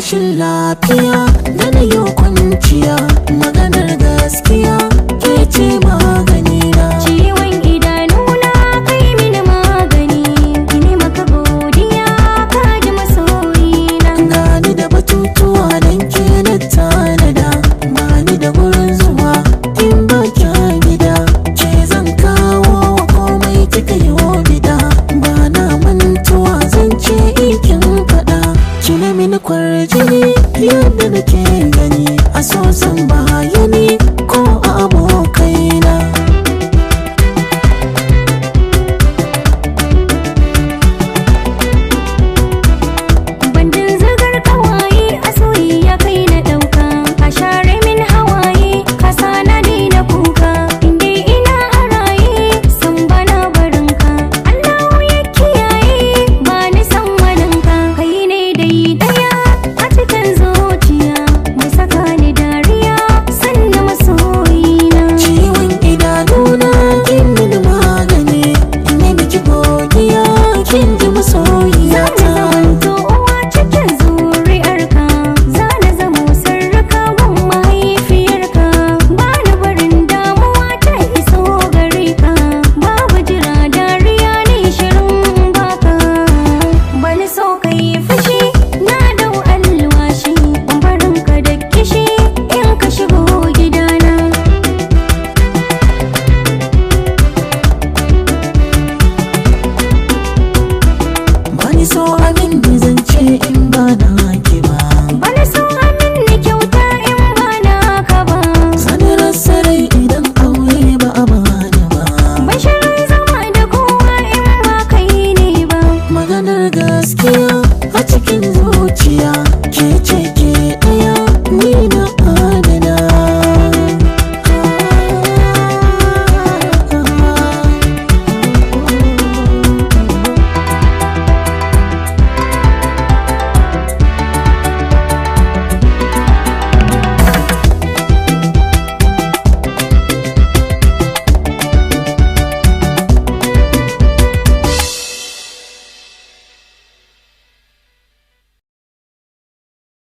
Rashin lafiya da na yi kwanciya, maganar gaskiya, ke ce magani na. Ciwon idanuna kai mini magani, ini maka godiya ka ji masoyina. Gani da batutuwa don ke na tanada, bani da gurin zuwa in ba kya gida. Ke zan kawo wa komai kika yi wa bida, ba na mantuwa zan ce in kin faɗa. Ki na mini kwarjini yadda nake gani a so zan